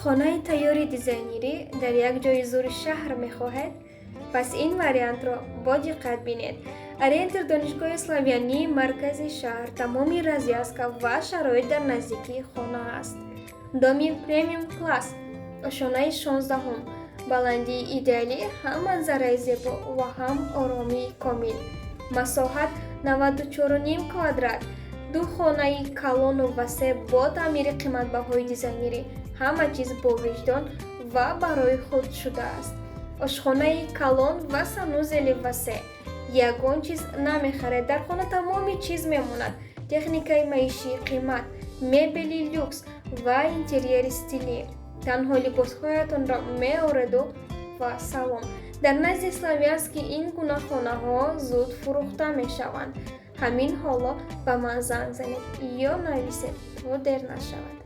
Хонаи тайёри дизайнерӣ дар як ҷои зури шаҳр мехоҳед? Пас ин вариантро бо диққат бинед. Ориентир Донишгоҳи Славянӣ, маркази шаҳр, тамоми развязка ва шароит дар наздикии хона аст. Доми премиум класс, ошёнаи 16-ум, баландии идеалӣ, ҳам манзараи зебо ва ҳам оромии комил. Масоҳат 94,5 квадрат, ду хонаи калону васеъ бо таъмири қиматбаҳои дизайнерӣ. Ҳама чиз бо виҷдон ва барои худ шудааст. Ошхонаи калон ва санузели васеъ. Ягон чиз намехаред, дар хона тамоми чиз мемонад: техникаи маишии қимат, мебели люкс ва интерьери стилӣ. Танҳо либосҳоятонро меореду ва салом. Дар назди Славянский ин гуна хонаҳо зуд фурӯхта мешаванд. Ҳамин ҳоло ба ман занг занед ё нависед, то дер нашавад.